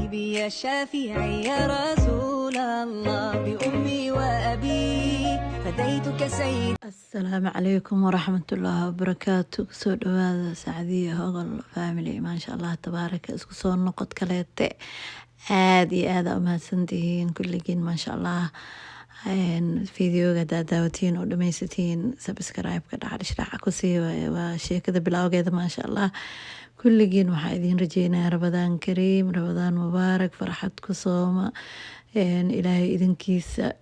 حبيبي يا شافعي يا رسول الله، بأمي وأبي فديتك سيدي. Asalaamu calaykum waraxmatullaahi wabarakaatu. Kusoo dhawaada Sacdiya Hogol family. Maasha Allah, tabaaraka. Isku soo noqod kaleete. Aada iyo aada umahadsantihiin kulligiin, maasha Allah. Videoga hadaa daawatiin oo dhameysatiin, subscribe-ka dhacdhishdhaca kusii. Waa sheekada bilowgeeda, maasha Allah. Kulligiin waxaa idiin rajeynaya Ramadaan kariim, Ramadaan mubaarak, farxad ku sooma. Ilaahay idinkiisa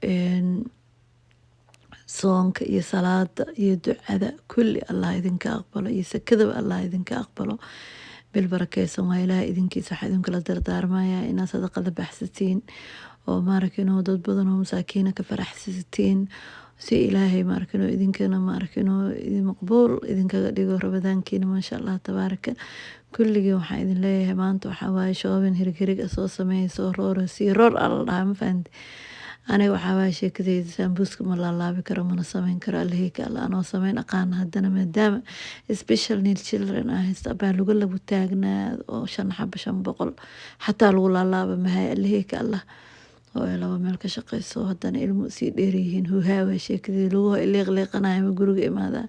soonka iyo salaada iyo ducada kulli Allah idinka aqbalo, iyo sakadaba Allah idinka aqbalo. Bil barakeysan waa. Ilaahay idinkiisa waxaa idinkula dardaarmaya inaad sadaqada baxsatiin oo maaragino dad badan oo masaakiina ka faraxsatiin, si Ilaahay maaragino idinkana maaragino maqbuul idinkaga dhigo Ramadaankiina. Maasha Allah, tabaaraka. Kulligii waxaan idin leeyahay, maanta waxaa waaye shopping hirig hirig ah soo sameeya, soo roora, sii roor aa la dhahaa, ma fahanti? Aniga waxaa waaye sheekadeyda, saambuuska ma laalaabi karo, mana sameyn karo. Allaheyka Alla anoo sameyn aqaana, haddana maadaama special need children ah haysta baa lagu lagu taagnaa oo shan xabo 500 xataa lagu laalaaba mahay. Allaheyka Allah oo ay laba meel ka shaqeyso, haddana ilmo sii dheeryihiin, huhaawa sheekadeyda, lagu liiqliiqanayo ma guriga imaadaa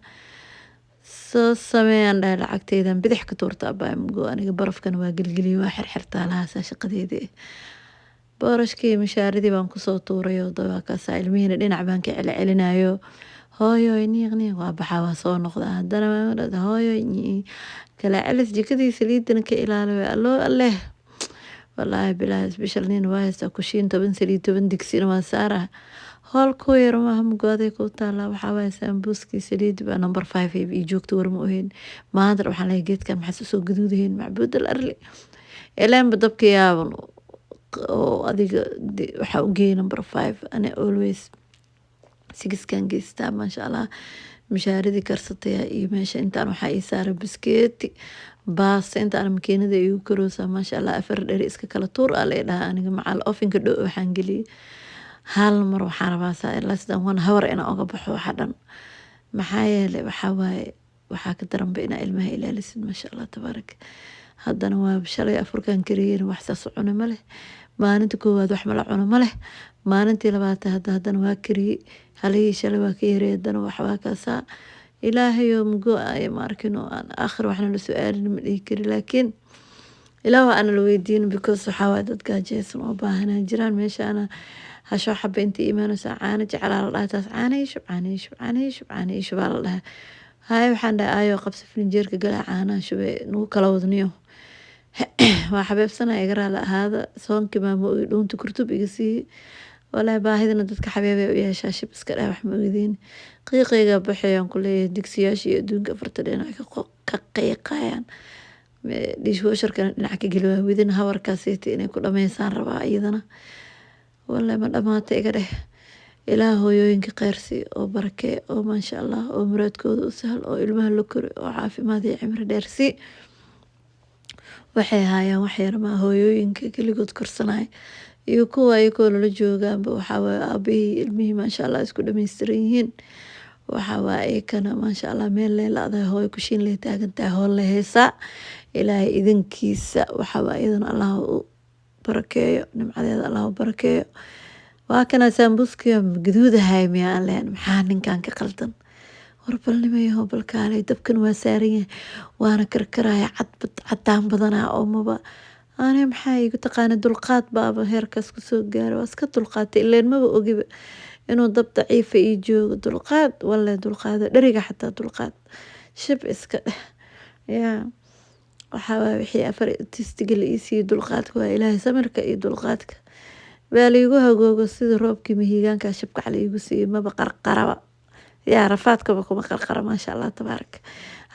soo sameeyaan dhahay. Lacagteydan bidix ka tuurta abaa mugo. Aniga barafkana waa gelgeliye, waa xirxirtaa lahaasaa shaqadeydii. Boorashkii mishaaridii baan kusoo tuuray oo dabaakaasaa. Ilmihiina dhinac baan ka celcelinayo. Hooyoy, niiq niiq, waa baxaa, waa soo noqdaa haddana. Hooyoy, kala celis, jikadii saliidana ka ilaali. Alloo alleh, wallaahi bilaahi, special nin waa haystaa. Kushiin 10 saliid, 10 digsina waa saara. Hool ku yar maaha, mugaaday ku taallaa. Waxaa waaye saambuuskii saliid baa number five ii joogta. War ma oheyn maanta waxaan leeyahay, geedkan maxaas usoo gaduudahayn? Macbuud al arli ileenba dabka yaaban oo adiga waxaa u geeyay number five. Ani always sixkan geystaa, maasha Allah. Mishaaridii karsataya iyo meesha intaan waxaa ii saaray biskeeti, baasta intaan makiinada igu karoosaa, maasha Allah. Afar dheri iska kala tuur aa la dhahaa. Aniga macal ovenka dhow waxaan geliyay hal mar. Waxaan rabaa saa less than one hour inaan oga baxo waxa dhan. Maxaa yeelay, waxaa waaye waxaa ka daranba inaa ilmaha ilaalisid. Maasha Allah, tabaarak. Haddana waa shalay afurkan kariyeen, wax saas u cuna ma leh. Maalinta koowaad wax mala cuno ma leh. Maalintii labaad hadda haddana waa kariyey, halihii shalay waa ka yaray. Haddana wax waa kaasaa. Ilaahayo mugo ay ma arkin oo aan aakhir waxna la su-aalin ma dhihi kari, laakiin ilaah waa ana la weydiin, because waxaa waaye dad gaajeysan oo baahanaa jiraan meeshaana. Hashoo xaba inta imaanaysa, caano jecelaa la dhahay. Taas caano ii shub, caano ii shub, caano ii shub, caano ii shubaa la dhahay. Haye, waxaan dhahay, ayo qabsa, filinjeerka galaa, caanaha shube, nagu kala wadniyo. Waa xabeebsana, iga raali ahaada. Soonkii maama ogi dhuunta kurtub iga siiyey. Walaahi baahidana dadka xabeebay u yeeshaa. Shib iska dheh, wax ma ogdiin. Qiiqayga baxayaan ku leeyahay, digsiyaasha iyo adduunka afarta dhinac ka qiiqayaan. Dishwasherkana dhinac ka geli waa widin hawarkaasita inay ku dhameysaan rabaa iyadana. Wallahi ma dhamaata, iga dheh. Ilaah hooyooyinka kheyrsi oo barakee oo maasha Allah, oo muraadkooda u sahal, oo ilmaha la kori, oo caafimaad iyo cimri dheer sii. Waxay haayaan wax yar maa. Hooyooyinka keligood korsanaya iyo kuwa ayagoo lala joogaanba, waxaa waaye aabihii ilmihii, maasha Allah, isku dhameystiran yihiin. Waxaa waaye iyakana, maasha Allah, meel leela-dahay, hooyo kushiin lay taagan tahay, hool la heesaa. Ilaahay idinkiisa waxaa waaye iyadana Allah u barakeeyo, nimcadeeda Allah u barakeeyo. Waa kana saambuuskiyo gaduudahay miyaa leen? Maxaa ninkan ka qaldan? Warbalnimayaho, balkaalay, dabkan waa saaran yahay, waana karkaraya, cad cadaan badanaa oo maba. Ani maxaa igu taqaana? Dulqaad baaba heerkaas kusoo gaara, waa iska dulqaatay. Ileen maba ogiba inuu dab daciifa ii joogo. Dulqaad walle, dulqaado dheriga xataa dulqaad. Shib iska dheh. Yaa waxaa waay wixii afar tistiga la ii siiyey? Dulqaadka waa Ilaahay, samirka iyo dulqaadka baa laigu hagoogo. Sida roobkii mahiigaanka shabkac la iigu siiyey, maba qarqaraba yaa, rafaadkaba kuma qarqara. Maasha Allah, tabaarak.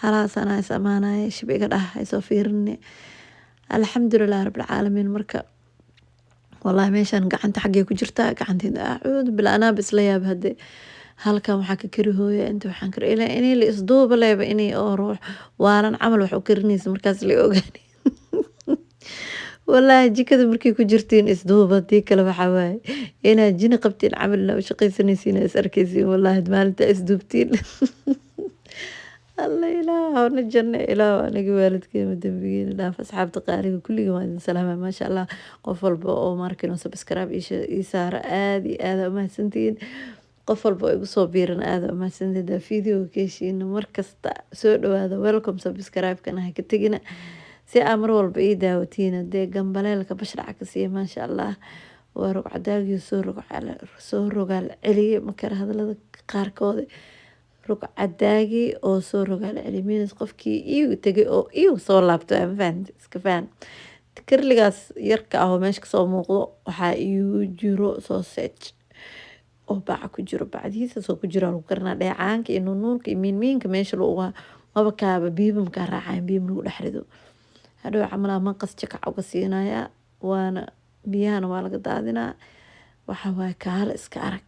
Halaas anaa is amaanaya. Shib iga dhah, haysoo fiirine. Alxamdulilah rabbilcaalamiin. Marka wallahi meeshan gacanta xaggee ku jirtaa gacanteeda? Acuudu bila, anaaba isla yaaba. Hadde halkan waxaa ka kari hooya, inta waxaan kari ilaa inay la isduuba leeba, inay oo ruux waalan camal wax u karinaysa. Markaas la ogaani. Wallaahi jikada markay ku jirtiin isduuba, hadii kale waxaa waaye inaad jini qabtiin camal, inaa u shaqaysanaysiin is arkaysiin. Wallaahi maalinta isduubtiin. Alla, Ilaahna janno, Ilaah aniga waalidkeena dambigiina dhaaf. Asxaabta qaaliga kulligiin waa idin salaamaya, maasha Allah. Qof walba oo markin subscribe ii saara, aada iyo aada umahadsantihiin. Qof walba oo igu soo biiran, aada umahadsantihiin. Daa videoga ka heshiina, markasta soo dhawaada, welcome. Subscribe-kana ha ka tegina si aa mar walba ii daawatiin. Dee gambaleelka bashraca ka siiya, maasha Allah. Waa rugcadaagii soo rogaal celiye makara hadalada qaarkooda, rugcadaagii oo soo rogaal celiye means qofkii iigu tegay oo iigu soo laabto. Ma fahamte? Iska fahan. Karligaas yarka ah oo meesha kasoo muuqdo waxaa iigu jiro sausage oo baca ku jiro, bacdihiisa soo ku jiro lagu karinaa. Dheecaanka iyo nuunuunka iyo miinmiinka meesha lagu maba kaaba, biyaba makaa raacayan, biyo lagu dhex rido. Hadhow camalaa maqas jakac uga siinayaa, waana biyahana waa laga daadinaa. Waxa waaye, kaala iska arag.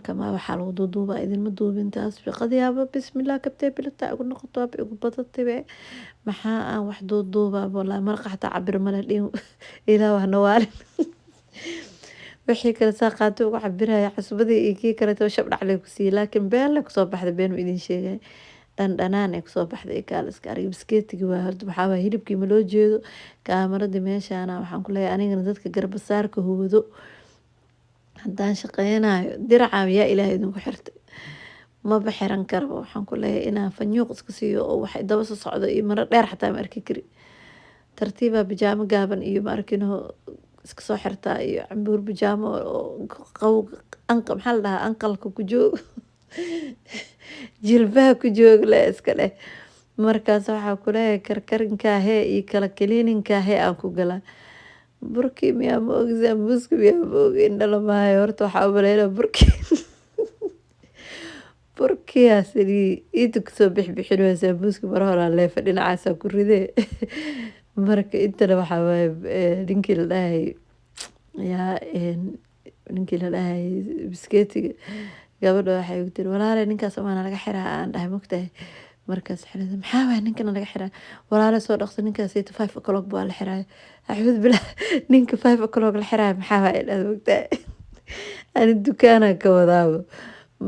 Kama waxaa lagu duuduubaa, idinma duubin taas shaqadiyaaba. Bismillah, kabtee bilata igu noqoto, waaba igu badataybe. Maxaa aan wax duuduubaa? Wallahi maraqa xataa cabir male dhiin. Ilaah wax nawaalin. Wixii kale saa qaato ugu cabiraya, cusbadii iyo kii kaleeto shabdhac lay ku siiyey, laakiin been lay kusoo baxday. Been uu idin sheegay, dhandhanaan ay kusoo baxday. Kaal iska arag, biskeetigii waa horta. Waxaa waye, hilibkii ma loo jeedo kaamaradii meeshaana. Waxaan ku leeyahay, anigana dadka garbasaarka huwado haddaan shaqeynayo, diraca yaa Ilaahay idinku xirtay, maba xiran karaba. Waxaan ku leeyahay inaan fanyuuq iska siiyo oo wax daba soo socdo iyo maro dheer xataa ma arki kari. Tartiibaa bijaamo gaaban iyo ma arkino iska soo xirtaa, iyo cambuur bijaamo oo qaw anqa, maxaa la dhahaa, anqalka ku joog, jilbaha ku joog le iska dheh. Markaas waxaa kuleeyahay, karkarinkaa hee iyo kala kaliininkaa hee aan ku galaa. Burkii miyaa ma ogi, sambuuska miyaa ma ogi, indhala maayo. Horta waxaa umaleynaa burkii, burkiyaa sidii inta kusoo bixbixin waa sambuuska. Mar horaa leefa dhinacaasaa ku ridee. Marka intana waxaa waaye, ninkii la dhahay yaa, ninkii la dhahay biskeetiga, gabadha waxay igu tiri, "Walaale, ninkaas amaana laga xiraa." Aan dhahay, "Mogtahay." Markaas xirada, "Maxaa waay ninkana laga xiraa?" "Walaale, soo dhaqso, ninkaas 5 o'clock baa la xiraaya." Axmed bilaa, ninka 5 o'clock la xiraaya maxaa waay? Dhahda, "Mogtahay, ani dukaanaa ka wadaaba."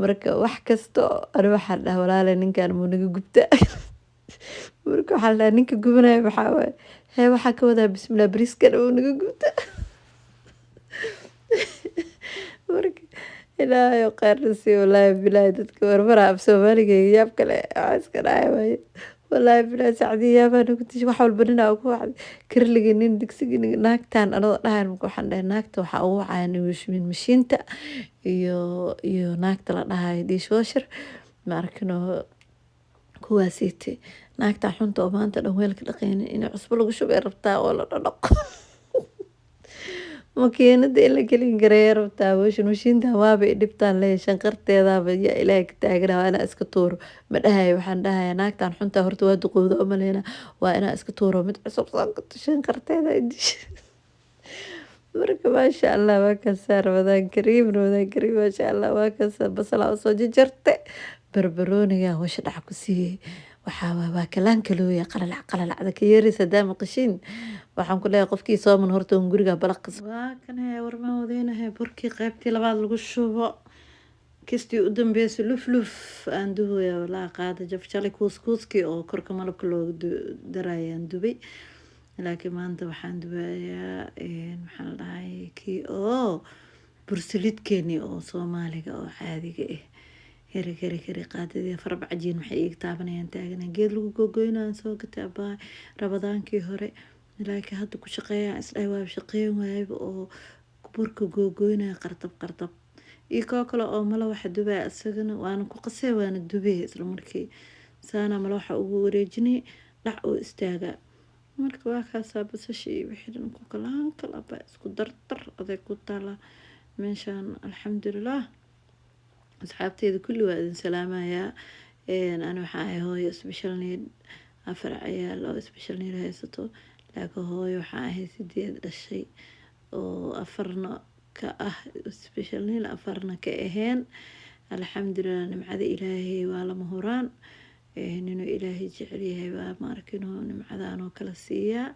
Marka wax kasto ani waxaan dhaha, "Walaale, ninkan muu naga gubtaa?" Marka waxaa la dhaha, "Ninka gubanaya maxaa waay?" "Hee, waxaa ka wadaa, bismillah, bariiskan muu naga gubtaa?" Marka Ilaahay kheyrna siiyo. Wallaahi bilaahi, dadka marmara af Soomaaliga yaab kale waxaa iska dhacay waaye. Wallaahi bilaahi, sacdiya yaabaa nagu dishay. Wax walba ninaa ugu wacday, karligii nin, digsigii nin, naagtan anadoo dhahayn. Marka waxaan dhahay, naagta waxaa ugu wacaya washing mashiinta iyo naagta la dhahayo dishwasher, ma arkino kuwaasiite. Naagta xunta oo maanta dhan weelka dhaqaynin in cusbo lagu shubay rabtaa oo la dhaqo, makiinada in la gelin gareeya rabtaa. Washing mashiinta waaba i dhibtaan leeyahay, shanqarteedaaba yaa Ilaahay ka taagana. Waa inaa iska tuuro ma dhahayo, waxaan dhahayaa, naagtan xunta horta waa duqowda umaleyna, waa inaa iska tuuro, mid cusub soo gato, shanqarteeda i disha. Marka maasha Allah, waa kaasaa. Ramadaan kariim, Ramadaan kariim. Maasha Allah, waa kaasaa. Basalaa usoo jarjarte, barbarooniga washa dhac ku siiyey. Waxaa waa kalaanka looya, qalalac qalalacda ka yeeraysa hadaa maqashiin. Waxaan ku leeyahay, qofkii sooman horta un guriga balaq. Waa kan hee, warmaan wadeynahay burkii qaybtii labaad lagu shubo, kistii u dambeysay luf luf aan dubaya. Walaa qaada jafjalay kuuskuuskii oo korka malabka looga daraya aan dubay, laakiin maanta waxaan dubayaa, maxaa la dhahay, kii oo bursalidkeeni oo Soomaaliga oo caadiga ah. Heri heri heri, qaadadii farab cajiin maxay iiga taabanayaan taagana. Geed lagu gogoynayaan soo gatay abaay Rabadaankii hore, laakiin hadda ku shaqeeyaan isdhahay, waa shaqeyn waayaba oo burka googoynaya qartab qartab. Iyo koo kale oo mala waxa dubaya isagana, waana ku qasay, waana dubay isla markii. Saana mala waxa ugu wareejinay, dhac oo istaaga. Marka waa kaasaa, basasha iyo wixii dhan ku kalaan kala baa isku dardar aday ku taala meeshaan. Alxamdulilah, asxaabteyda kulli waa idin salaamayaa. Ani waxaa ahay hooyo special need, afar ciyaal oo special need haysato, laakiin hooyo waxaa ahay sideed dhashay oo afarna ka ah special need, afarna ka ahayn. Alxamdulilah, nimcada Ilaahay waa lama huraan. Inuu Ilaahay jecel yahay baa maarkino nimcadan oo kala siiyaa.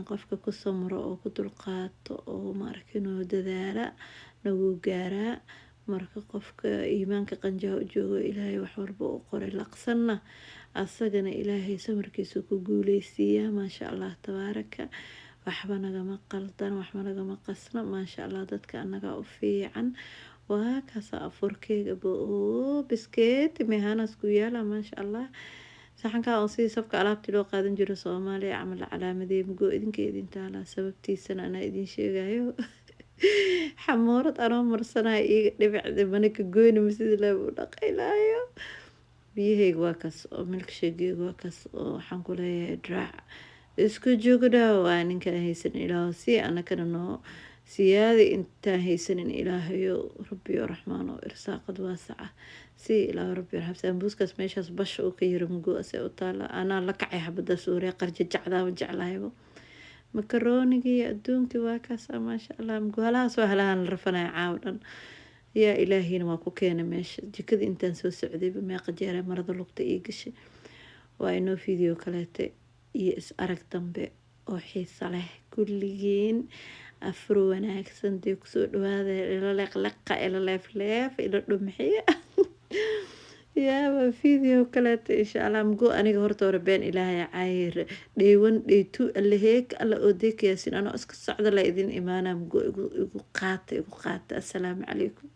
Qofka ku samro oo ku dulqaato oo maarkino dadaala nagu gaaraa. Marka qofka iimaanka qanjaha u joogo, Ilaahay wax walba u qoray laqsanna, asagana Ilaahay samarkiisa ku guuleysiiyaa. Maasha Allah, tabaaraka. Waxba nagama qaldan, waxba nagama qasna, maasha Allah. Dadka annagaa u fiican. Waa kaasa afurkeyga oo biskeeti mehanas ku yaala, maasha Allah. Saxankaa oo sidii safka alaabtii loo qaadan jiro Soomaaliya camal la calaamadeey. Mugoo idinka idin taalaa, sababtiisana anaa idin sheegayo. Xamoorad anoo marsanaya iiga dhibicda mana ka goynima sidii laa u dhaqaylaayo. Biyahayga waa kaas oo milkshake-geyga waa kaas oo waxaan ku leeyahay draac isku joogdha. Waa ninkaan haysanin Ilaaho si anakana noo siyaadi, intaan haysanin Ilaahayo Rabbiyo Raxmaan oo irsaaqad waasaca si Ilaaho Rabbi raxam. Sambuuskaas meeshaas basha uu ka yiri mugo ase u taala, anaa la kacay xabadaas suuree qarjajacdaama jeclahaybo. Makaroonigii iyo adduunkii waa kaasa, maasha Allah. Mugo halahaas waa halahan la rafanaya caaw dhan. Yaa Ilaahiyna waa ku keenay meesha jikada. Intaan soo socdayba meeqa jeera marada lugta ii gashay. Waa inoo video kaleete iyo is arag dambe oo xiisa leh. Kulligiin afur wanaagsan dee, kusoo dhawaada. Ila leqleqa, ila leefleef, ila dhumxiya. Yaaba video kaleete insha Allah. Mugo aniga horta hore been Ilaahay caayir, day one, day two, Allaheek alla oo deekayaasin anoo iska socda la idin imaanaa. Mugo igu qaata, igu qaata. Assalaamu calaykum.